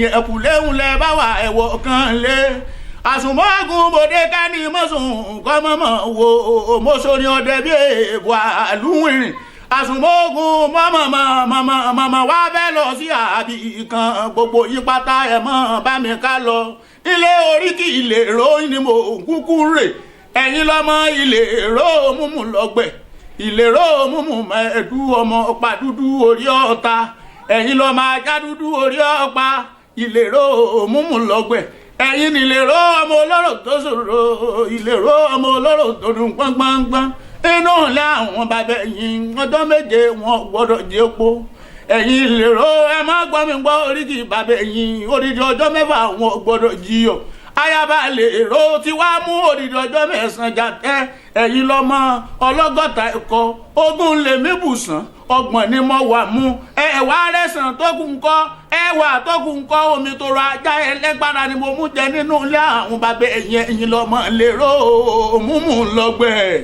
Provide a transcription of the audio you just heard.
Ẹ̀yìn ẹ̀kúlé ńlẹ̀ bá wà ẹ̀wọ̀ kan lé àsùnmọ́gùn bòde kání mọ́sùn kọ́mọ́mọ́ wo mọ́sọ́ni ọdẹ bí èèbù àlùwìnrin àsùnmọ́gùn mọ́mọ́mọ́mọ́mọ́ wá fẹ́ lọ sí àbí kan gbogbo yín pátá ẹ̀ mọ́ bá mi ká lọ ilé oríkì ìlérò ni mo kúkú rè ẹ̀yin lọ́mọ ìlérò múmu lọ́gbẹ̀ ìlérò múmu mẹ́ẹ̀dú ọmọ ọ̀pá dúdú orí ọ̀ta ẹ̀yin lọ́mọ ajá dúdú orí ọ̀pá ìlérò múmu lọ́gbẹ̀ ẹ̀yin nìlérò ọmọ olóró tó ṣòro ìlérò ọmọ olóró tó dùn gbọ́ngbọ́ngbọ́n inú ńlá àwọn bàbá ẹ̀yìn ọjọ́ méje wọn gbọ́dọ̀ jẹ́ epo ẹ̀yin ìlérò ẹ má gbọ́ mi gbọ́ oríkì bàbá ẹ̀yìn odidi ọjọ́ mẹ́fà wọn gbọ́dọ̀ jiyọ̀ ayaba lè ró tí wàá mú odidi ọjọ́ mẹ́sàn-án jàtẹ́ ẹ̀yin lọ́mọ ọlọ́gọ́ta ẹ̀kọ́ ogún lèmi bùsàn ọgbọ̀n ni mo wà mú ẹ̀wà rẹ̀sán tó kù ń kọ́ ẹ̀wà tó kù ń kọ́ omi tó rọ ajá ẹlẹ́gbára ni mo mú jẹ nínú ilé àwọn bàbá ẹ̀yìn ẹ̀yin lọ́mọ lè ró múmú lọ́gbẹ̀ẹ́.